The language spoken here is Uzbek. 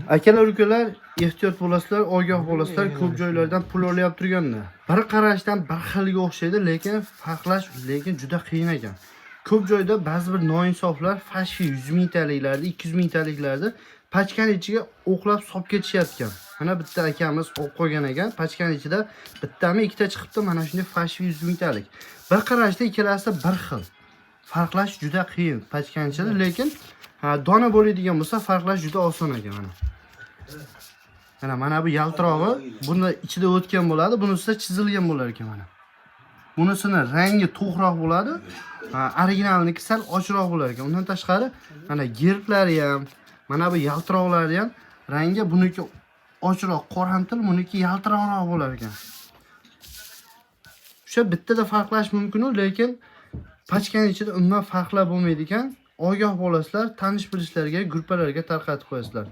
Akalar, ukalar, ehtiyot bo'lasizlar, ogoh bo'lasizlar. Ko'p joylardan pul olyapti turganlar. Bir qarashdan bir xilga o'xshaydi, lekin farqlash lekin juda qiyin ekan. Ko'p joyda ba'zi bir noinsoflar фальшивый 100 mingtaliklarni, 200 mingtaliklarni pachkani ichiga o'qlab solib ketishyapti. Mana bitta akamiz olib qo'ygan ekan, pachkani ichida bittami, ikkita chiqibdi mana shunday фальшивый 100 mingtalik. Bir qarashda ikkalasi bir xil. Farqlash juda qiyin pachkani ichida, lekin ha, dona bo'ladigan bo'lsa, farqlash juda oson ekan mana. Mana mana bu yaltirog'i buni ichida o'tgan bo'ladi, bunisida chizilgan bo'lar ekan mana. Bunisini rangi to'qroq bo'ladi. Ha, originalniki sal ochroq bo'lar ekan. Undan tashqari mana gerblari ham, mana bu yaltiroqlari ham rangi buniki ochroq, qoramtir, buniki yaltiroqroq bo'lar ekan. O'sha bittada farqlash mumkin, lekin pachkani ichida umuman farqlab bo'lmaydi ekan. Ogoh bo'lasizlar, tanish bilishlarga, gruppalarga tarqatib qo'yasizlar.